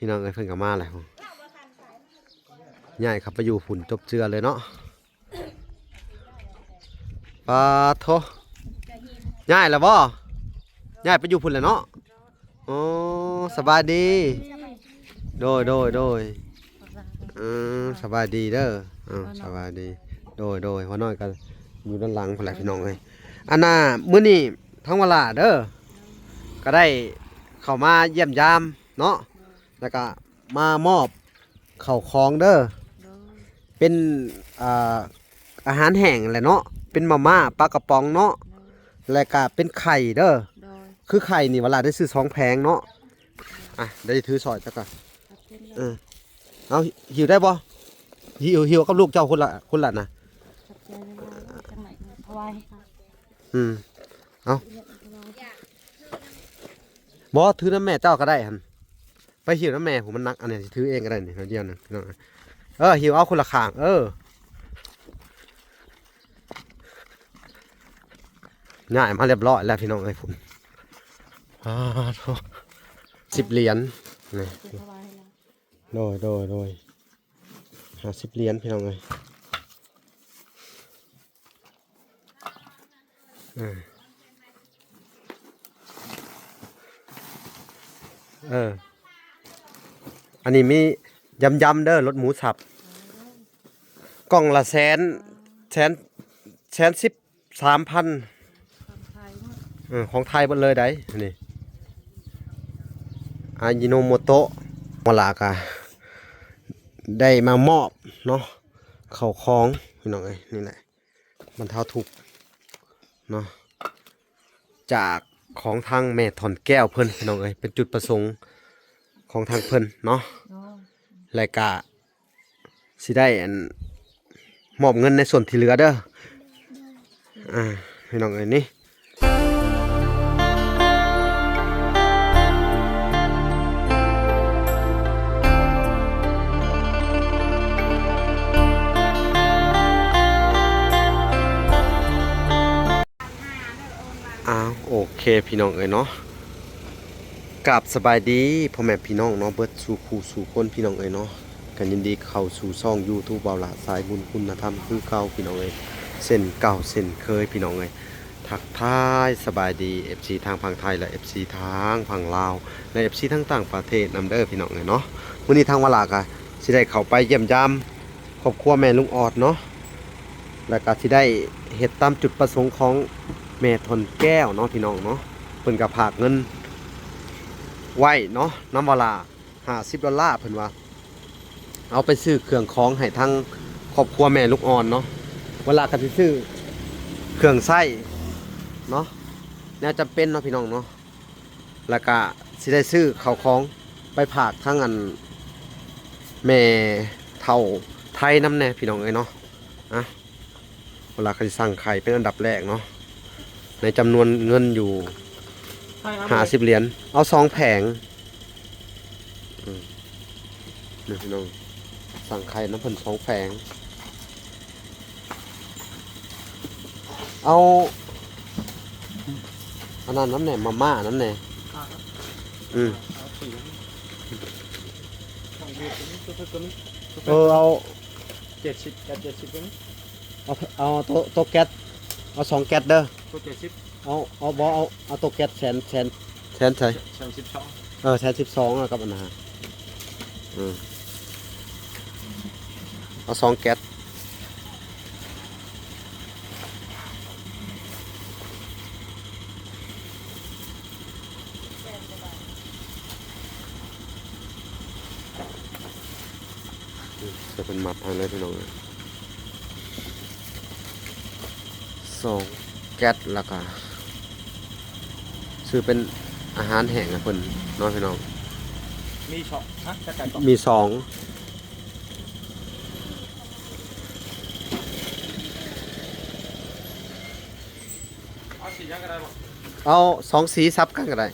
ພີ່ນ້ອງເອີຍ ເພິ່ນກໍມາແລ້ວ ຍ້າຍເຂົ້າໄປຢູ່ພຸ້ນຈົບເຈື່ອເລີຍເນາະ. ປາໂທ ຍ້າຍແລ້ວບໍ່? ຍ້າຍໄປຢູ່ພຸ້ນແລ້ວເນາະ. ໂອ້ ສະບາຍດີ. ໂດຍ ໂດຍ ໂດຍ. ເອີ ສະບາຍດີເດີ. ເອີ ສະບາຍດີ. ໂດຍ ໂດຍ. ວ່ານ້ອຍກໍຢູ່ດ້ານຫຼັງພຸ້ນແຫຼະ ພີ່ນ້ອງເອີຍ. ອັນນ່າ ມື້ນີ້ທາງວາລາເດີ ກໍໄດ້ເຂົ້າມາຢ້ຽມຢາມເນາະ ແລ້ວກໍມາມອບເຂົ້າຂອງເດີ. ໂດຍ. ເປັນ ອ່າ ອາຫານແຫ້ງແຫຼະເນາະ ເປັນມາມ່າ ປາກະປ໋ອງເນາະ ແລະກະເປັນໄຂ່ເດີ. ໂດຍ. ຄືໄຂ່ນີ້ ວາລາໄດ້ຊື້ສອງແຜງເນາະ. ອ່ະ ໄດ້ຖືຊ່ອຍຈັກກະ ຂອບໃຈເດີ. ເອີ ເອົາ ຫິ້ວໄດ້ບໍ່? ຫິ້ວ ຫິ້ວກັບລູກເຈົ້າຄົນລະ ຄົນລະນະ. ຂອບໃຈເດີ. ຈັກໜ້ອຍເອົາໄວ້. ອືມ ເອົາ ບໍ່ ຖືນຳແມ່ເຈົ້າກໍໄດ້ຫັ້ນ. ໄປຫິ້ວນຳແມ່ພຸ້ນ ມັນໜັກ. ອັນນີ້ຖືເອງກໍໄດ້ນີ້ ໜ້ອຍດຽວໜຶ່ງ ພີ່ນ້ອງ. ເອີ ຫິ້ວເອົາຄົນລະຂ້າງ. ເອີ ຍ້າຍມາຮຽບຮ້ອຍແລ້ວ ພີ່ນ້ອງເອີຍ ພຸ້ນ. ອາ ໂທ້ ສິບຫຼຽນນີ້. ໂດຍ ໂດຍ ໂດຍ. ຫ້າສິບຫຼຽນ ພີ່ນ້ອງເອີຍ. ເອີ ເອີ ອັນນີ້ມີຢຳໆເດີ ລົດໝູສັບ ກ່ອງລະແສນ ແສນ ແສນສິບສາມພັນ. ຂອງໄທເນາະ. ເອີ ຂອງໄທເບິດເລີຍໄດ໋ນີ້. ອາຢິໂນໂມໂຕະ ມາລາກະໄດ້ມາມອບເນາະ ເຂົ້າຂອງ ພີ່ນ້ອງເອີຍ. ນີ້ແຫຼະ ບັນເທົາທຸກເນາະ ຈາກຂອງທາງແມ່ທ່ອນແກ້ວເພິ່ນ ພີ່ນ້ອງເອີຍ. ເປັນຈຸດປະສົງຂອງທາງເພິ່ນເນາະ. ໂດຍ. ແລະກະຊິໄດ້ອັນ ມອບເງິນໃນສ່ວນທີ່ເຫຼືອເດີ. ອ່າ ພີ່ນ້ອງເອີຍນີ້. ອ້າວ ໂອເຄ ພີ່ນ້ອງເອີຍເນາະ. ກາບສະບາຍດີພໍ່ແມ່ພີ່ນ້ອງເນາະ ເບິດສູ່ຜູ້ສູ່ຄົນ ພີ່ນ້ອງເອີຍເນາະ. ກໍຍິນດີເຂົ້າສູ່ຊ່ອງຢູທູບ ເບົາຫຼ້າສາຍບຸນຄຸນນະທຳຄືເກົ່າ ພີ່ນ້ອງເອີຍ ເຊັ່ນເກົ່າເຊັ່ນເຄີຍ ພີ່ນ້ອງເອີຍ. ທັກທາຍສະບາຍດີເອັຟຊີທາງຝັ່ງໄທ ແລະ ເອັຟຊີທາງຝັ່ງລາວ ແລະ ເອັຟຊີທາງຕ່າງປະເທດນຳເດີ ພີ່ນ້ອງເອີຍເນາະ. ມື້ນີ້ທາງວາລາກໍຊິໄດ້ເຂົ້າໄປຢ້ຽມຢາມຄອບຄົວແມ່ລຸງອອດເນາະ ແລ້ວກໍຊິໄດ້ເຮັດຕາມຈຸດປະສົງຂອງແມ່ທ່ອນແກ້ວເນາະ ພີ່ນ້ອງເນາະ. ເພິ່ນກໍຝາກເງິນໄວ້ເນາະ ນຳວາລາ ຫ້າສິບດອນລາ ເພິ່ນວ່າ ເອົາໄປຊື້ເຄື່ອງຂອງໃຫ້ທາງຄອບຄົວແມ່ລູກອ່ອນເນາະ. ວາລາກໍຊິຊື້ເຄື່ອງໃຊ້ເນາະ ແນວຈຳເປັນເນາະ ພີ່ນ້ອງເນາະ. ແລ້ວກະຊິໄດ້ຊື້ເຂົ້າຂອງໄປຝາກທາງອັນແມ່ເຖົ້າໄທນຳແດ່ ພີ່ນ້ອງເອີຍເນາະ. ອ່ະ ເວລາເຂົາຊິສັ່ງໄຂ່ເປັນອັນດັບແລກເນາະ ໃນຈຳນວນເງິນຢູ່ຫ້າສິບຫຼຽນ ເອົາສອງແຜງ. ອືມ ນີ້ພີ່ນ້ອງ ສັ່ງໄຂ່ນຳເພິ່ນສອງແຜງ. ເອົາອັນນັ້ນນຳແດ່ ມາມ່ານຳແດ່. ອືມ ເອີ ເອົາເຈັດສິບ ເຈັດສິບ ເອົາ ເອົາໂຕ ໂຕແກັດ ເອົາສອງແກັດເດີ. ໂຕເຈັດສິບ ເອົາ ເອົາ ບໍ່ ເອົາ ເອົາໂຕແກັດແສນ ແສນ ແສນໃສ ແສນສິບສອງ. ເອີ ແສນສິບສອງ ເອົາກັບອັນນັ້ນ ເອີ ເອົາສອງແກັດ. ໃຫ້ເພິ່ນມັດໃຫ້ເລີຍ ພີ່ນ້ອງເອີຍ ສອງແກັດ ແລ້ວກະຊື້ເປັນອາຫານແຫ້ງໃຫ້ເພິ່ນເນາະ ພີ່ນ້ອງ. ມີສອງ ຮະ ຈັກແກັດ ມີສອງ. ເອົາສີຫຍັງກໍໄດ້ບໍ່? ເອົາສອງສີສັບກັນກໍໄດ້.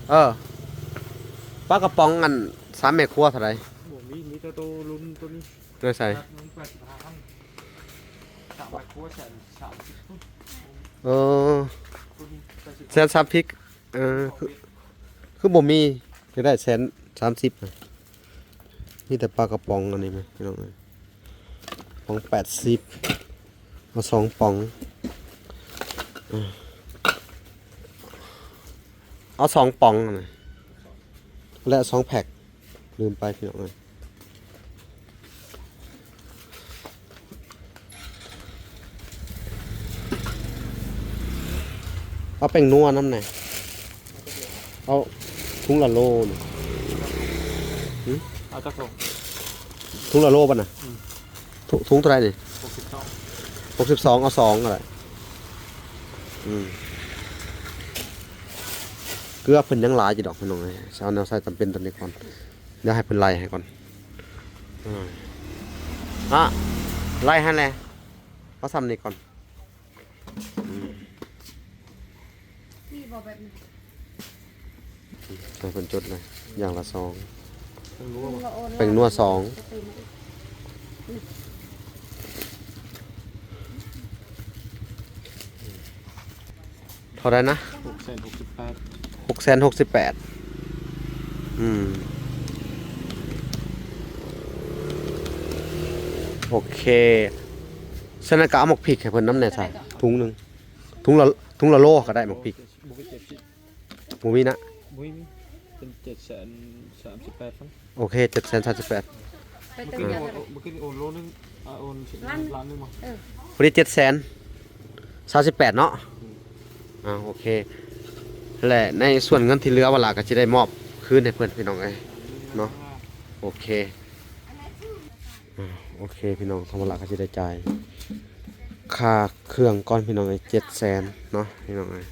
ເອີ ປາກະປ໋ອງອັນສາມແມ່ຄົວເທົ່າໃດ? ບໍ່ມີ ມີແຕ່ໂຕລຸ້ນໂຕນີ້. ໂດຍໃສ? ສາມແມ່ຄົວແສນສາມສິບ. ເອີ ແສນສາມສິບ. ເອີ ຄື ຄືບໍ່ມີ ຢາກໄດ້ແສນສາມສິບ ມີແຕ່ປາກະປ໋ອງອັນນີ້ແມະ ພີ່ນ້ອງເອີຍ ປ໋ອງແປດສິບ ເອົາສອງປ໋ອງ ເອົາສອງປ໋ອງ ແລະ ສອງແພັກ ລືມໄປ ພີ່ນ້ອງເອີຍ. ເອົາແປ້ງນົວນຳແດ່ ເອົາທຸງລະໂລນີ້. ຫຶ? ເອົາຈັກຖົງ? ທຸງລະໂລບໍ່ນະ? ອືມ ທຸ ທຸງເທົ່າໃດນີ້? ຫົກສິບສອງ ຫົກສິບສອງ ເອົາສອງກໍໄດ້. ອືມ ເກືອເພິ່ນຍັງຫຼາຍຢູ່ດອກ ພີ່ນ້ອງເອີຍ ຊິເອົາແນວໃຊ້ຈຳເປັນຕົວນີ້ກ່ອນ ດຽວໃຫ້ເພິ່ນໄລ່ໃຫ້ກ່ອນ. ອືມ ອ່ະ ໄລ່ໃຫ້ແຫຼະ ເອົາຊ່ຳນີ້ກ່ອນ. ອືມ ມີບໍ່ແບບນີ້? ໃຫ້ເພິ່ນຈົດເລີຍ ຢ່າງລະສອງ ແປ້ງນົວ ແປ້ງນົວສອງ. ເທົ່າໃດນະ? ຫົກແສນຫົກສິບແປດ ຫົກແສນຫົກສິບແປດ. ອືມ ໂອເຄ ສະນັ້ນກໍເອົາໝາກພິກໃຫ້ເພິ່ນນຳແດ່ຊະ ເທົ່າໃດກໍ? ຖົງໜຶ່ງ ຖົງລະ ຖົງລະໂລກໍໄດ້ໝາກພິກ. ບໍ່ເກີນເຈັດສິບ ບໍ່ມີນະ? ບໍ່ມີ ມີ ເປັນເຈັດແສນສາມສິບແປດພັນ. ໂອເຄ ເຈັດແສນສາມສິບແປດ. ໄປເຕີມເງິນເທົ່າໃດ? ມື້ຄືນໂອນໂລໜຶ່ງ ອ່າ ໂອນລ້ານ ລ້ານໜຶ່ງບໍ່? ເອີ ພໍດີເຈັດແສນສາມສິບແປດເນາະ. ອືມ ອ່າ ໂອເຄ ແລະ ໃນສ່ວນເງິນທີ່ເຫຼືອ ວາລາກໍຊິໄດ້ມອບຄືນໃຫ້ເພິ່ນ ພີ່ນ້ອງເອີຍເນາະ. ໂອເຄ ອ່າ ໂອເຄ ພີ່ນ້ອງ ທາງວາລາກໍຊິໄດ້ຈ່າຍຄ່າເຄື່ອງກ່ອນ ພີ່ນ້ອງເອີຍ ເຈັດແສນເນາະ ພີ່ນ້ອງເອີຍ.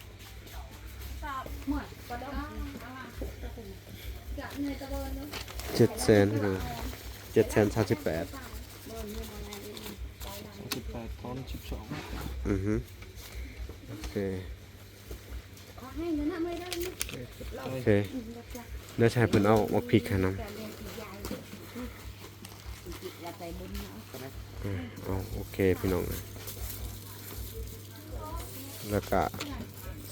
ເຈັດແສນ ພີ່ນ້ອງ ເຈັດແສນສາມສິບແປດ ສາມສິບແປດ ທອນສິບສອງ. ອືຮຶ ໂອເຄ ໂອເຄ ດຽວຊິໃຫ້ເພິ່ນເອົາໝາກພິກໃຫ້ນຳ. ອືມ ເອົາ ໂອເຄ ພີ່ນ້ອງ ແລ້ວກະ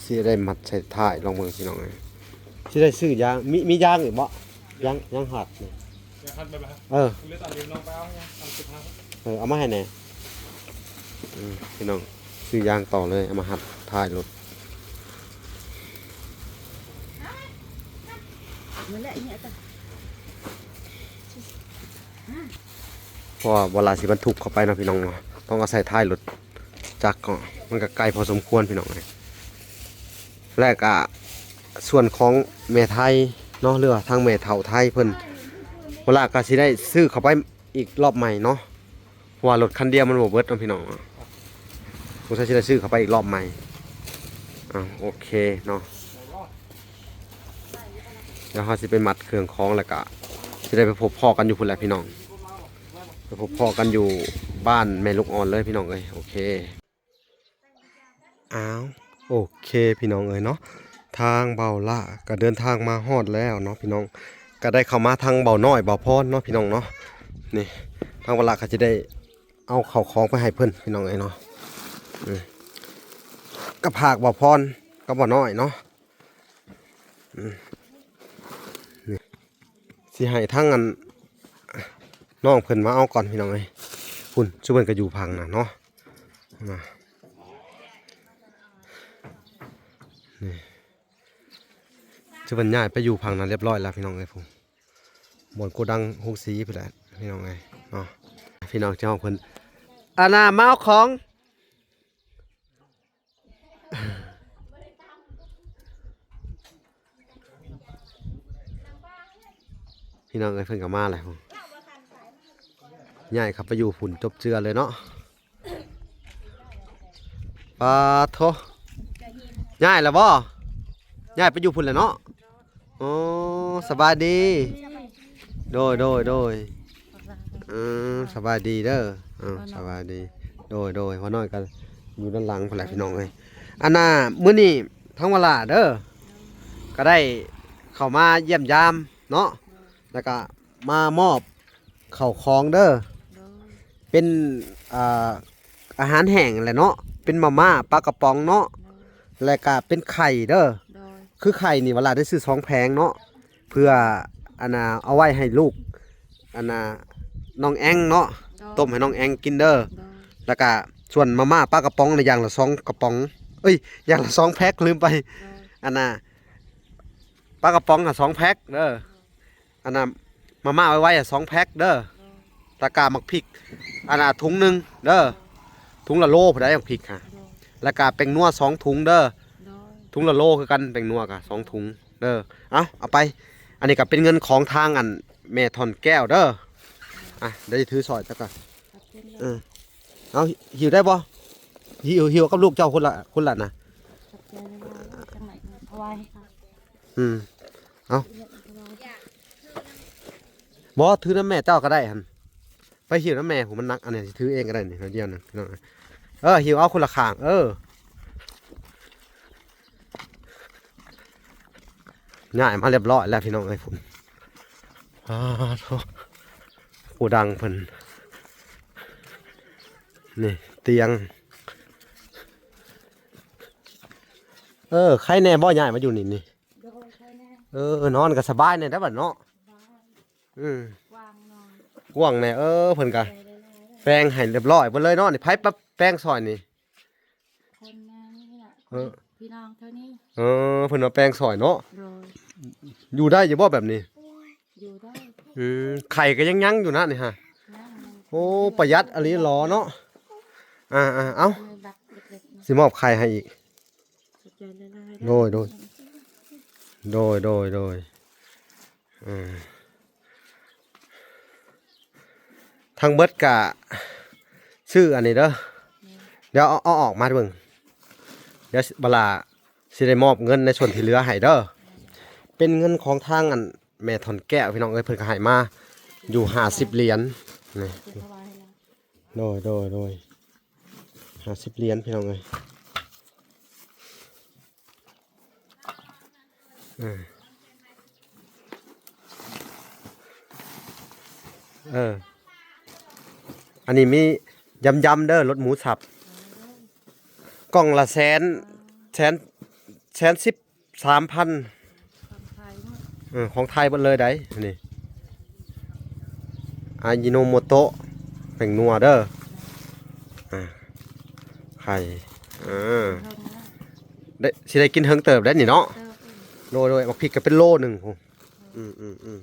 ຊິໄດ້ມັດໃສ່ທ້າຍ ລອງເບິ່ງ ພີ່ນ້ອງເອີຍ. ຊິໄດ້ຊື້ຢາງ ມີ ມີຢາງອີກບໍ່? ຢາງ ຢາງຮັດນີ້ ຢາງຮັດໄປບໍ່? ເອີ ເອີ ເອົາມາໃຫ້ແດ່. ອືມ ພີ່ນ້ອງ ຊື້ຢາງຕໍ່ເລີຍ ເອົາມາຮັດທ້າຍລົດ. ເພາະວ່າເວລາຊິບັນທຸກເຂົ້າໄປເນາະ ພີ່ນ້ອງເນາະ ຕ້ອງອາໄສທ້າຍລົດຈັກເນາະ ມັນກໍໄກພໍສົມຄວນ ພີ່ນ້ອງເອີຍ. ແລະກະສ່ວນຂອງແມ່ໄທເນາະ ຫຼືວ່າທາງແມ່ເຖົ້າໄທເພິ່ນ ວາລາກໍຊິໄດ້ຊື້ເຂົ້າໄປອີກລອບໃໝ່ເນາະ ເພາະວ່າລົດຄັນດຽວມັນບໍ່ເບິດເນາະ ພີ່ນ້ອງເນາະ. ສົງໄສຊິໄດ້ຊື້ເຂົ້າໄປອີກລອບໃໝ່. ອາ ໂອເຄເນາະ ດຽວເຮົາຊິໄປມັດເຄື່ອງຂອງ ແລ້ວກະຊິໄດ້ໄປພົບພໍ້ກັນຢູ່ພຸ້ນແຫຼະ ພີ່ນ້ອງ ໄປພົບພໍ້ກັນຢູ່ບ້ານແມ່ລູກອ່ອນເລີຍ ພີ່ນ້ອງເອີຍ. ໂອເຄ ອ້າວ ໂອເຄ ພີ່ນ້ອງເອີຍເນາະ ທາງບ່າວຫຼ້າກໍເດີນທາງມາຮອດແລ້ວເນາະ ພີ່ນ້ອງ ກໍໄດ້ເຂົ້າມາທາງບ່າວນ້ອຍ ບ່າວພອນເນາະ ພີ່ນ້ອງເນາະ. ນີ້ ທາງບ່າວຫຼ້າກໍຈະໄດ້ເອົາເຂົ້າຂອງໄປໃຫ້ເພິ່ນ ພີ່ນ້ອງເອີຍເນາະ. ນີ້ ກໍຝາກບ່າວພອນກັບບ່າວນ້ອຍເນາະ. ອືມ ນີ້ ຊິໃຫ້ທາງອັນ ນ້ອງເພິ່ນມາເອົາກ່ອນ ພີ່ນ້ອງເອີຍ. ພຸ້ນ ຊຸເພິ່ນກໍຢູ່ຝັ່ງນັ້ນເນາະ ນະ ນີ້ ຊຸເພິ່ນຍ້າຍໄປຢູ່ຝັ່ງນັ້ນລຽບຮ້ອຍແລ້ວ ພີ່ນ້ອງເອີຍ. ພຸ້ນ ບ່ອນໂກດັງໂຮງສີພຸ້ນແຫຼະ ພີ່ນ້ອງເອີຍເນາະ. ພີ່ນ້ອງເຈົ້າຂອງເພິ່ນ ອັນນ່າ ມາເອົາຂອງ. ພີ່ນ້ອງເອີຍ ເພິ່ນກໍມາແລ້ວ ຍ້າຍເຂົ້າໄປຢູ່ພຸ້ນ ຈົບເຈື່ອເລີຍເນາະ. ປາໂທ ຍ້າຍແລ້ວບໍ່? ຍ້າຍໄປຢູ່ພຸ້ນແລ້ວເນາະ. ໂອ້ ສະບາຍດີ. ໂດຍ ໂດຍ ໂດຍ ເອີ ສະບາຍດີເດີ. ເອີ ສະບາຍດີ. ໂດຍ ໂດຍ ພໍ່ນ້ອຍກໍຢູ່ດ້ານຫຼັງພຸ້ນແຫຼະ ພີ່ນ້ອງເອີຍ. ອັນນ່າ ມື້ນີ້ທາງວາລາເດີ ກໍໄດ້ເຂົ້າມາຢ້ຽມຢາມເນາະ ແລ້ວກໍມາມອບເຂົ້າຂອງເດີ ໂດຍ ເປັນ ອ່າ ອາຫານແຫ້ງແຫຼະເນາະ ເປັນມາມ່າ ປາກະປ໋ອງເນາະ ໂດຍ ແລ້ວກະເປັນໄຂ່ເດີ ໂດຍ ຄືໄຂ່ນີ້ວາລາໄດ້ຊື້ສອງແຜງເນາະ. ເພື່ອອັນນ່າ ເອົາໄວ້ໃຫ້ລູກ ອັນນ່າ ນ້ອງແອງເນາະ ໂດຍ ຕົ້ມໃຫ້ນ້ອງແອງກິນເດີ ໂດຍ ແລ້ວກະສ່ວນມາມ່າປາກະປ໋ອງນະ ຢ່າງລະສອງກະປ໋ອງ ເອີຍ ຢ່າງລະສອງແພັກ ລືມໄປ ໂດຍ ອັນນ່າ ປາກະປ໋ອງຫາສອງແພັກເດີ ອັນນ່າ ມາມ່າໄວໆຫາສອງແພັກເດີ ໂດຍ ແລ້ວກະໝາກພິກ ອັນນ່າ ຖົງໜຶ່ງເດີ ຖົງລະໂລພຸ້ນໃດ໋ ໝາກພິກຫາ ໂດຍ ແລ້ວກະແປ້ງນົວສອງຖົງເດີ ໂດຍ ຖົງລະໂລຄືກັນ ແປ້ງນົວກະສອງຖົງເດີ ເອົາ ເອົາໄປ ອັນນີ້ກະເປັນເງິນຂອງທາງອັນ ແມ່ທ່ອນແກ້ວເດີ ອ່ະ ດຽວຖືຊ່ອຍຈັກກ່ອນ ເອີ ເອົາ ຫິ້ວໄດ້ບໍ່? ຫິ້ວ ຫິ້ວກັບລູກເຈົ້າຄົນລະ ຄົນລະນະ ຂອບໃຈຫຼາຍໆ ຈັກໜ້ອຍເອົາໄວ້ໃຫ້ເຂົາ ອືມ ເອົາ ບໍ່ ຖືນຳແມ່ເຈົ້າກໍໄດ້ຫັ້ນ ໄປຫິ້ວນຳແມ່ພຸ້ນ ມັນໜັກ ອັນນີ້ຖືເອງກໍໄດ້ນີ້ ໜ້ອຍດຽວໜຶ່ງ ເອີ ຫິ້ວເອົາຄົນລະຂ້າງ ເອີ ຍ້າຍມາຮຽບຮ້ອຍແລ້ວພີ່ນ້ອງເອີຍ ພຸ້ນ ອາໂທ້ ໂກດັງເພິ່ນ ນີ້ຕຽງ ເອີ ໄຄແດ່ບໍ່ ຍ້າຍມາຢູ່ນີ້ນີ້ ໂດຍ ໄຄແດ່ ເອີ ນອນກໍສະບາຍແດ່ໄດ໋ບັດເນາະ ສະບາຍ ອືມ ກວ້າງນອນ ກວ້າງແດ່ ເອີ ເພິ່ນກະແປງໃຫ້ຮຽບຮ້ອຍເບິດເລີຍເນາະ ນີ້ ໃຜແປງຊ່ອຍນີ້ ຄົນງານນີ້ແຫຼະ ເອີ ພີ່ນ້ອງເທົ່ານີ້ ເອີ ເພິ່ນມາແປງຊ່ອຍເນາະ ໂດຍ ຢູ່ໄດ້ຢູ່ບໍ່ແບບນີ້? ຢູ່ໄດ້ ອືມ ໄຂ່ກໍຍັງຍັງຢູ່ນະນີ້ຮະ ຍັງ ໂອ້ ປະຢັດອີ່ຫຼີຫຼໍເນາະ ອ່າໆ ເອົາ ໃນບັກເລັກໆ ຊິມອບໄຂ່ໃຫ້ອີກ ຂອບໃຈຫຼາຍໆ ໂດຍ ໂດຍ ໂດຍ ໂດຍ ໂດຍ ອ່າ ທັງເບິດກະຊື້ອັນນີ້ເດີ ແມ່ນ ດຽວເອົາ ເອົາອອກມາເບິ່ງ ດຽວບັກຫຼ້າຊິໄດ້ມອບເງິນໃນສ່ວນທີ່ເຫຼືອໃຫ້ເດີ ແມ່ນ ເປັນເງິນຂອງທາງອັນ ແມ່ທ່ອນແກ້ວ ພີ່ນ້ອງເອີຍ ເພິ່ນກໍໃຫ້ມາຢູ່ຫ້າສິບຫຼຽນນີ້ ເປັນຖວາຍໃຫ້ລາວ ໂດຍ ໂດຍ ໂດຍ ຫ້າສິບຫຼຽນ ພີ່ນ້ອງເອີຍ ເອີ ເອີ ອັນນີ້ມີຢຳໆເດີ ລົດໝູສັບ ກ່ອງລະແສນ ແສນ ແສນສິບສາມພັນ ຂອງໄທເນາະ ເອີ ຂອງໄທເບິດເລີຍໃດ໋ ອັນນີ້ ອາຢິໂນໂມໂຕະ ແປ້ງນົວເດີ ອ່າ ໄຂ່ ເອີ ເຖິງແລ້ວ ໄດ້ ຊິໄດ້ກິນເຖິງເຕີບໄດ໋ນີ້ເນາະ ເຕີບ ໂດຍ ໂດຍ ໝາກພິກກໍເປັນໂລໜຶ່ງພຸ້ນ ອືມ ອືມ ອືມ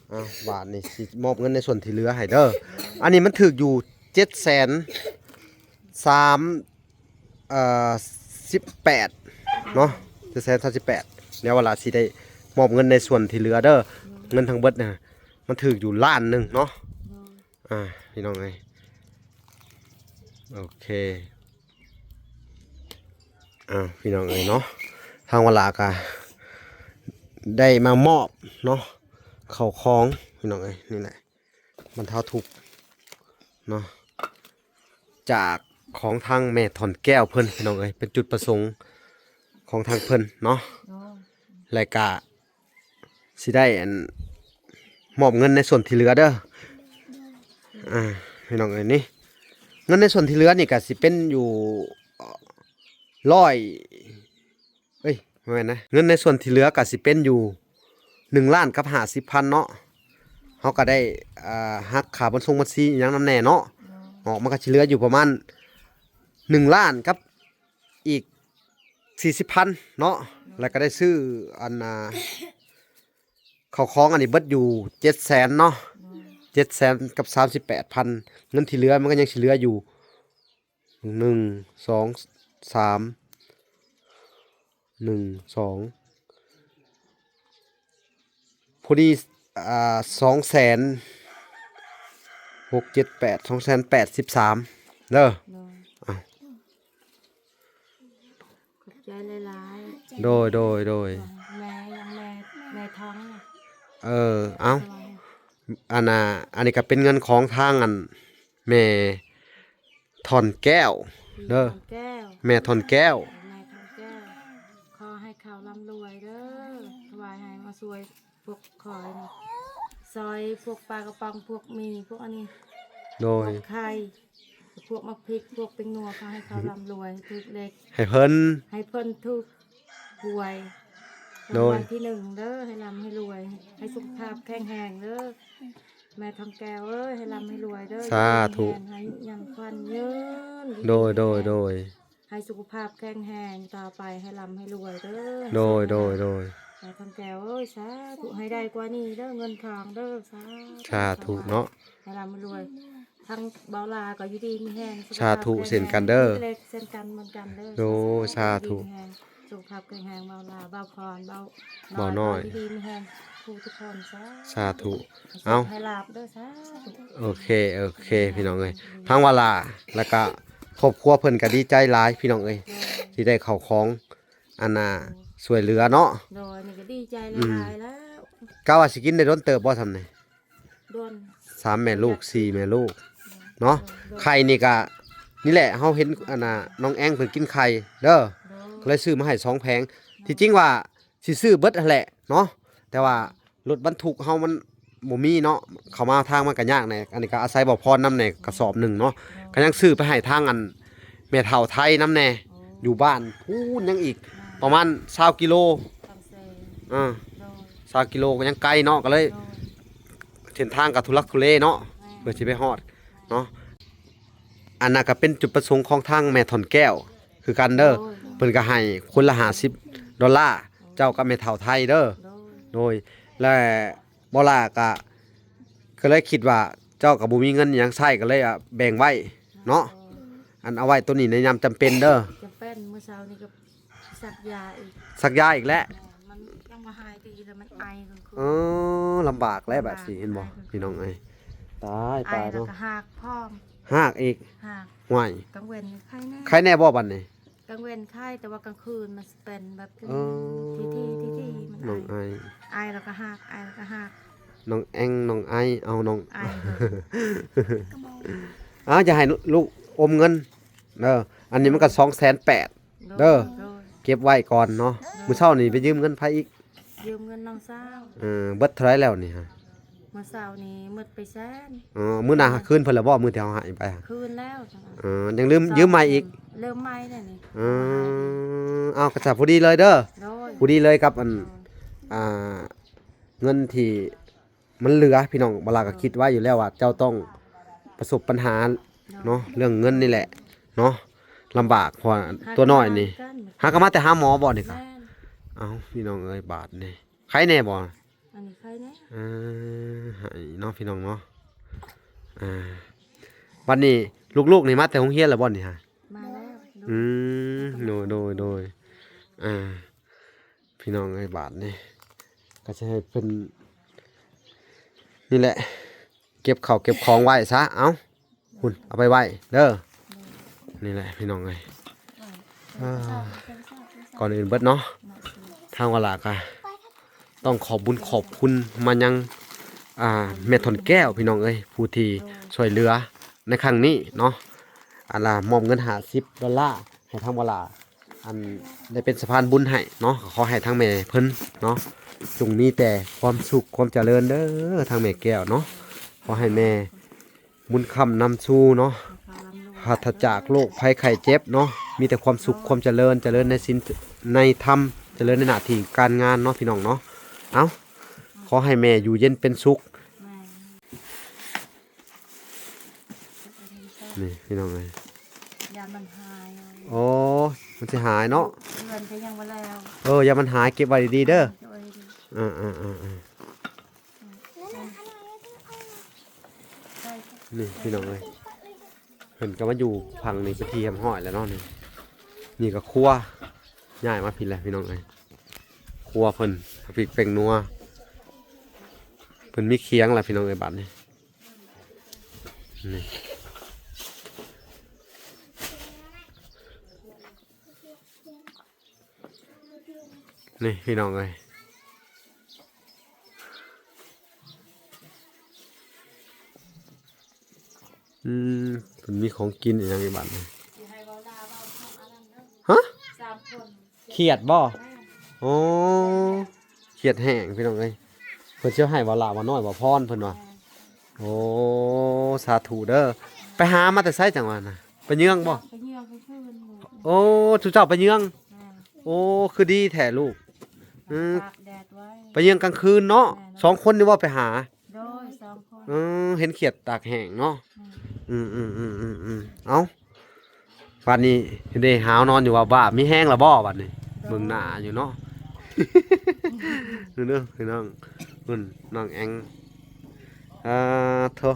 ເອົາ ບາດນີ້ຊິມອບເງິນໃນສ່ວນທີ່ເຫຼືອໃຫ້ເດີ ອັນນີ້ມັນຖືກຢູ່ເຈັດແສນສາມ ເອີ ສິບແປດເນາະ ເຈັດແສນສາມສິບແປດ ດຽວວ່າລະຊິໄດ້ມອບເງິນໃນສ່ວນທີ່ເຫຼືອເດີ ເງິນທັງເບິດນະ ມັນຖືກຢູ່ລ້ານໜຶ່ງເນາະ ອ່າ ພີ່ນ້ອງເອີຍ ໂອເຄ ອ່າ ພີ່ນ້ອງເອີຍເນາະ ທາງວ່າລະກະໄດ້ມາມອບເນາະ ເຂົ້າຂອງ ພີ່ນ້ອງເອີຍ ນີ້ແຫຼະ ບັນເທົາທຸກເນາະ ຈາກຂອງທາງແມ່ທ່ອນແກ້ວເພິ່ນ ພີ່ນ້ອງເອີຍ ເປັນຈຸດປະສົງຂອງທາງເພິ່ນເນາະ ໂດຍ ແລະກະຊິໄດ້ອັນ ມອບເງິນໃນສ່ວນທີ່ເຫຼືອເດີ ອ່າ ພີ່ນ້ອງເອີຍ ນີ້ ເງິນໃນສ່ວນທີ່ເຫຼືອນີ້ກະຊິເປັນຢູ່ ຮ້ອຍ ເອີຍ ບໍ່ແມ່ນນະ ເງິນໃນສ່ວນທີ່ເຫຼືອກໍຊິເປັນຢູ່ໜຶ່ງລ້ານກັບຫ້າສິບພັນເນາະ ເຮົາກໍໄດ້ ອ່າ ຫັກຄ່າບັນຊົງບັນຊີອີ່ຫຍັງນຳແດ່ເນາະ ອອກມາກໍຊິເຫຼືອຢູ່ປະມານໜຶ່ງລ້ານກັບອີກສີ່ສິບພັນເນາະ ແລ້ວກໍໄດ້ຊື້ອັນ ອ່າ ເຂົ້າຂອງອັນນີ້ເບິດຢູ່ເຈັດແສນເນາະ ເຈັດແສນກັບສາມສິບແປດພັນ ເງິນທີ່ເຫຼືອມັນກໍຍັງຊິເຫຼືອຢູ່ ໜຶ່ງ ສອງ ສາມ ໜຶ່ງ ສອງ ພໍດີ ອ່າ ສອງແສນ ຫົກ ເຈັດ ແປດ ສອງແສນແປດສິບສາມເດີ ໂດຍ ເອົາ ຂອບໃຈຫຼາຍໆ ໂດຍ ໂດຍ ໂດຍ ແມ່ ຍັງແມ່ ແມ່ທອງ ເອີ ເອົາ ອັນນ່າ ອັນນີ້ກໍເປັນເງິນຂອງທາງອັນ ແມ່ ທ່ອນແກ້ວເດີ ແມ່ທ່ອນແກ້ວ ແມ່ທ່ອນແກ້ວ ຂໍໃຫ້ເຂົາລ່ຳລວຍເດີ ຖວາຍໃຫ້ມາຊ່ວຍພວກຂ້ອຍນີ້ ຊ່ອຍພວກປາກະປ໋ອງ ພວກໝີ່ ພວກອັນນີ້ ໂດຍ ພວກໄຂ່ ພວກໝາກພິກ ພວກແປ້ງນົວ ຂໍໃຫ້ເຂົາລ່ຳລວຍ ຖືກເລກ ໃຫ້ເພິ່ນ ໃຫ້ເພິ່ນຖືກຫວຍ ໂດຍ ຮາງວັນທີໜຶ່ງເດີ ໃຫ້ລ່ຳໃຫ້ລວຍ ໃຫ້ສຸຂະພາບແຂງແຮງເດີ ແມ່ທອງແກ້ວເອີຍ ໃຫ້ລ່ຳໃຫ້ລວຍເດີ ສາທຸ ໃຫ້ອາຍຸຍືນ ໂດຍ ໂດຍ ໂດຍ ໃຫ້ສຸຂະພາບແຂງແຮງຕໍ່ໄປ ໃຫ້ລ່ຳໃຫ້ລວຍເດີ ໂດຍ ໂດຍ ໂດຍ ແມ່ທອງແກ້ວເອີຍ ສາທຸ ໃຫ້ໄດ້ກວ່ານີ້ເດີ ເງິນທອງເດີ ສາທຸ ສາທຸເນາະ ໃຫ້ລ່ຳໃຫ້ລວຍ ທັງເບົາຫຼ້າກໍຢູ່ດີມີແຮງ ສາທຸ ສຸຂະພາບແຂງແຮງ ເຊັ່ນກັນເດີ ເລັກເຊັ່ນກັນເໝືອນກັນເດີ ໂດຍ ສາທຸ ສາທຸ ຢູ່ດີມີແຮງ ສຸຂະພາບແຂງແຮງ ເບົາຫຼ້າ ເບົາຄອນ ເບົາ ເບົານ້ອຍ ຢູ່ດີມີແຮງທຸກຄົນ ສາທຸ ສາທຸ ເອົາ ໃຫ້ໂຊກໃຫ້ລາບເດີ ສາທຸ ໂອເຄ ໂອເຄ ພີ່ນ້ອງເອີຍ ທາງວາລາ ແລ້ວກະຄອບຄົວເພິ່ນກະດີໃຈຫຼາຍ ພີ່ນ້ອງເອີຍ ໂດຍ ທີ່ໄດ້ເຂົ້າຂອງ ອັນນ່າ ໂດຍ ຊ່ວຍເຫຼືອເນາະ ໂດຍ ນີ້ກໍດີໃຈ ອືມ ຫຼາຍໆແລ້ວ ກະວ່າຊິກິນໄດ້ດົນເຕີບບໍ່ຊ່ຳນີ້? ສາມແມ່ລູກ ສີ່ແມ່ລູກເນາະ ໂດຍ ໄຂ່ນີ້ກະ ນີ້ແຫຼະ ເຮົາເຫັນອັນນ່າ ນ້ອງແອງເພິ່ນກິນໄຂ່ເດີ ໂດຍ ກໍເລີຍຊື້ມາໃຫ້ສອງແຜງ ທີ່ຈິງວ່າຊິຊື້ເບິດຫັ້ນແຫຼະເນາະ ແຕ່ວ່າລົດບັນທຸກເຮົາມັນບໍ່ມີເນາະ ເຂົ້າມາທາງມັນກະຍາກແດ່ ອັນນີ້ກະອາໄສບ່າວພອນນຳແດ່ ກະສອບໜຶ່ງເນາະ ໂດຍ ກະຍັງຊື້ໄປໃຫ້ທາງອັນແມ່ເຖົ້າໄທນຳແດ່ ໂອ້ ຢູ່ບ້ານພຸ້ນຍັງອີກ ປະມານຊາວກິໂລ ເອີ ໂດຍ ຊາວກິໂລກໍຍັງໄກເນາະ ກໍເລີຍ ໂດຍ ເສັ້ນທາງກໍທຸລັກທຸເລເນາະ ແມ່ນ ເພື່ອຊິໄປຮອດເນາະ ອັນນັ້ນກໍເປັນຈຸດປະສົງຂອງທາງແມ່ທ່ອນແກ້ວຄືກັນເດີ ໂດຍ ເພິ່ນກໍໃຫ້ຄົນລະຫ້າສິບດອນລາ ເຈົ້າກັບແມ່ເຖົ້າໄທເດີ ໂດຍ ໂດຍ ແລະ ບໍ່ຫຼ້າກໍ ກໍເລີຍຄິດວ່າເຈົ້າກໍບໍ່ມີເງິນຫຍັງໃຊ້ ກໍເລີຍ ອາ ແບ່ງໄວ້ເນາະ ໂດຍ ອັນເອົາໄວ້ໂຕນີ້ໃນຍາມຈຳເປັນເດີ ຈຳເປັນ ມື້ເຊົ້ານີ້ກໍ ສັກຢາອີກ ສັກຢາອີກແລ້ວ ມັນຍັງບໍ່ຫາຍດີ ແລ້ວມັນໄອກາງຄືນ ເອີ ລຳບາກແລ້ວບາດນີ້ ເຫັນບໍ່ ໄອກາງຄືນ ພີ່ນ້ອງເອີຍ ຕາຍ ຕາຍ ໄອແລ້ວເນາະ ກໍຮາກພ້ອມ ຮາກອີກ ຮາກ ຫ້ວຍ ກາງເວັນໄຄແດ່ ໄຄແດ່ບໍ່ບັດນີ້? ກາງເວັນໄຄ ແຕ່ວ່າກາງຄືນມັນຊິເປັນແບບ ເອີ ຖີ່ໆ ມັນ ນ້ອງໄອ ໄອ ໄອແລ້ວກໍຮາກ ໄອແລ້ວກໍຮາກ ນ້ອງແອງ ນ້ອງໄອ ເອົາ ນ້ອງ ໄອ ເອົາ ຢ່າໃຫ້ລູກອົມເງິນເດີ ອັນນີ້ມັນກໍສອງແສນແປດ ໂດຍ ເດີ ໂດຍ ເກັບໄວ້ກ່ອນເນາະ ໂດຍ ມື້ເຊົ້ານີ້ໄປຢືມເງິນໃຜອີກ? ຢືມເງິນນ້ອງສາວ ເອີ ເບິດເທົ່າໃດແລ້ວນີ້ຮະ? ມື້ເຊົ້ານີ້ໝົດໄປແສນ ເອີ ມື້ນັ້ນຫາຄືນເພິ່ນແລ້ວບໍ່? ມື້ທີ່ເຮົາໃຫ້ໄປຫະ ຄືນແລ້ວ ເອີ ຍັງລືມ ສອງ ຢືມໃໝ່ອີກ ເລີ່ມໃໝ່ແລ້ວນີ້ ເອີ ເອົາ ກະຊະພໍດີເລີຍເດີ ໂດຍ ພໍດີເລີຍກັບອັນ ໂດຍ ອ່າ ເງິນທີ່ ມັນເຫຼືອ ພີ່ນ້ອງ ບາລາກໍຄິດໄວ້ຢູ່ແລ້ວວ່າເຈົ້າຕ້ອງປະສົບບັນຫາເນາະ ເລື່ອງເງິນນີ້ແຫຼະເນາະ ລຳບາກ ເພາະວ່າຕົວນ້ອຍນີ້ ຫາກໍມາແຕ່ຫາໝໍບໍ່ນີ້ກະ ແມ່ນ ເອົ້າ ພີ່ນ້ອງເອີຍ ບາດນີ້ ໄຄແດ່ບໍ່? ອັນນີ້ໄຄແດ່ ເອີ ໃຫ້ເນາະ ພີ່ນ້ອງເນາະ ອ່າ ບັດນີ້ລູກໆນີ້ມາແຕ່ໂຮງຮຽນແລ້ວບໍ່ນີ້ຫະ? ມາແລ້ວ ອືມ ໂດຍ ໂດຍ ໂດຍ ອ່າ ພີ່ນ້ອງເອີຍ ບາດນີ້ກໍຊິໃຫ້ເພິ່ນ ນີ້ແຫຼະ ເກັບເຂົ້າເກັບຂອງໄວ້ຊະ ເອົາ ພຸ້ນ ເອົາໄປໄວ້ເດີ ນີ້ແຫຼະ ພີ່ນ້ອງເອີຍ ອ່າ ກ່ອນອື່ນເບິດເນາະ ທາງວາລາກໍຕ້ອງຂອບບຸນຂອບຄຸນມາຍັງ ອ່າ ແມ່ທ່ອນແກ້ວ ພີ່ນ້ອງເອີຍ ຜູ້ທີ່ຊ່ວຍເຫຼືອໃນຄັ້ງນີ້ເນາະ ອັນລະມອບເງິນຫ້າສິບດອນລາໃຫ້ທາງວາລາ ອັນໄດ້ເປັນສະພານບຸນໃຫ້ເນາະ ກໍຂໍໃຫ້ທາງແມ່ເພິ່ນເນາະ ຈົ່ງມີແຕ່ຄວາມສຸກຄວາມຈະເລີນເດີ ທາງແມ່ແກ້ວເນາະ ຂໍໃຫ້ແມ່ບຸນຄຳນຳຊູເນາະ ປາສະຈາກໂລກໄພໄຂ້ເຈັບເນາະ ມີແຕ່ຄວາມສຸກຄວາມຈະເລີນ ຈະເລີນໃນສິນໃນທຳ ຈະເລີນໃນໜ້າທີ່ການງານເນາະ ພີ່ນ້ອງເນາະ ເອົ້າ ຂໍໃຫ້ແມ່ຢູ່ເຢັນເປັນສຸກ. ນີ້ພີ່ນ້ອງເອີຍ ຢ້ານມັນຫາຍ ໂອ້ ມັນຊິຫາຍເນາະ ເຮືອນກໍຍັງບໍ່ແລ້ວ ເອີ ຢ່າມັນຫາຍ ເກັບໄວ້ດີໆເດີ ເກັບໄວ້ດີໆ ເອີໆໆ ນີ້ພີ່ນ້ອງເອີຍ ເພິ່ນກໍມາຢູ່ຝັ່ງນີ້ເປັນທີ່ຮຽບຮ້ອຍແລ້ວເນາະ ນີ້ ນີ້ກໍຄົວ ຍ້າຍມາພີ້ແຫຼະພີ່ນ້ອງເອີຍ ຄົວເພິ່ນ ເອົາພິກແປ້ງນົວ ເພິ່ນມີຄຽງແລ້ວພີ່ນ້ອງເອີຍ ບາດນີ້ ນີ້ ນີ້ພີ່ນ້ອງເອີຍ ອືມ ເພິ່ນມີຂອງກິນອີ່ຫຍັງອີກບາດນີ້ ຮະ? ຄຽດບໍ່? ໂອ້ ຄຽດແຮງພີ່ນ້ອງເອີຍ ເພິ່ນຊິໃຫ້ບໍ່ຫຼ້າບໍ່ນ້ອຍບໍ່ພອນເພິ່ນວ່າ ໂອ້ ສາທຸເດີ ໄປຫາມາແຕ່ໃສຈັ່ງວ່ານະ ໄປເຍືອງບໍ່? ໄປເຍືອງກາງຄືນ ໂອ້ ຊຸມເຈົ້າໄປເຍືອງ ໂອ້ ຄືດີແທ້ລູກ ອືມ ຕາກແດດໄວ້ ໄປເຍືອງກາງຄືນເນາະ. ແມ່ນ ສອງຄົນນີ້ບໍ່ໄປຫາ? ໂດຍ ສອງຄົນ. ເອີ ເຫັນຂຽດຕາກແຫ້ງເນາະ. ແມ່ນ. ອືມໆໆໆໆ ເອົ້າ ບາດນີ້ເດ້ ຫາວນອນຢູ່ວ່າບ້າ ມີແຮງແລ້ວບໍ່ບາດນີ້? ໂດຍ ເບິ່ງໜ້າຢູ່ເນາະ. ເດີພີ່ນ້ອງ ເພິ່ນ ນ້ອງແອງ ອ່າ ໂທ້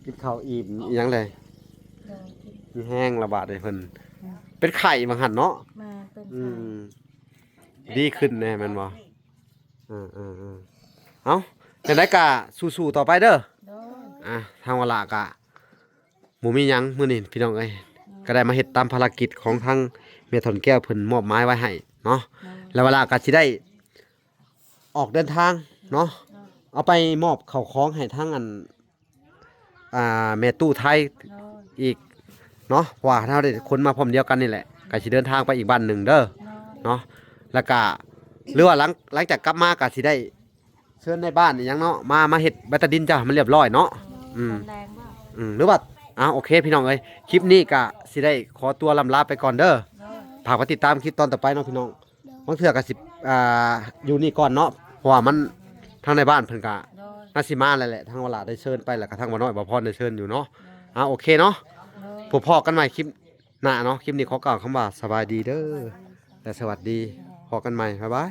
ກິນເຂົ້າອີ່ມອີ່ຫຍັງແລ້ວ? ໂດຍ ມີແຮງລະບາດນີ້ເພິ່ນ. ອືມ ເປັນໄຂ້ວ່າຊັ້ນເນາະ. ແມ່ນ ເປັນໄຂ້. ອືມ ດີຂຶ້ນແດ່ແມ່ນບໍ່? ເອີໆໆ ເອົ້າ ຈັ່ງໃດກະສູ້ໆຕໍ່ໄປເດີ. ໂດຍ ອ່າ ທາງວາລາກະບໍ່ມີຫຍັງມື້ນີ້ພີ່ນ້ອງເອີຍ. ໂດຍ ກະໄດ້ມາເຮັດຕາມພາລະກິດຂອງທາງແມ່ຖອນແກ້ວເພິ່ນມອບໝາຍໄວ້ໃຫ້ເນາະ. ໂດຍ ແລ້ວວາລາກະຊິໄດ້ອອກເດີນທາງເນາະ. ໂດຍ ເອົາໄປມອບເຂົ້າຂອງໃຫ້ທາງອັນ ອ່າ ແມ່ຕູ້ໄທ ໂດຍ ອີກເນາະ ເພາະວ່າເຮົາໄດ້ຄົນມາພ້ອມດຽວກັນນີ້ແຫຼະ ກະຊິເດີນທາງໄປອີກບ້ານໜຶ່ງເດີ. ໂດຍ ເນາະ ແລ້ວກະ ຫຼືວ່າຫຼັງ ຫຼັງຈາກກັບມາກະຊິໄດ້ເຊີນນາຍບ້ານອີ່ຫຍັງເນາະ ມາ ມາເຮັດແບັດຕາດິນເຈົ້າໃຫ້ມັນລຽບລ້ອຍເນາະ. ໂດຍ ອືມ ຕອນແລງບໍ່? ອືມ ຫຼືວ່າ ອ່າ ໂອເຄພີ່ນ້ອງເອີຍ ຄລິບນີ້ກະຊິໄດ້ຂໍຕົວລ່ຳລາໄປກ່ອນເດີ. ໂດຍ ຝາກໄປຕິດຕາມຄລິບຕອນຕໍ່ໄປເນາະພີ່ນ້ອງ. ບາງເທື່ອກໍຊິ ອ່າ ຢູ່ນີ້ກ່ອນເນາະ ເພາະວ່າມັນ ທາງໃນບ້ານເພິ່ນກໍ ໂດຍ ໜ້າຊິມາແລ້ວແຫຼະ ທາງວາລາໄດ້ເຊີນໄປ ແລ້ວກໍທາງບ່າວນ້ອຍບ່າວພອນໄດ້ເຊີນຢູ່ເນາະ. ໂດຍ ອ່າ ໂອເຄເນາະ. ໂດຍ ພົບພໍ້ກັນໃໝ່ຄລິບໜ້າເນາະ ຄລິບນີ້ຂໍກ່າວຄຳວ່າສະບາຍດີເດີ ແລະ ສະຫວັດດີ. ພໍ້ກັນໃໝ່ ບາຍບາຍ.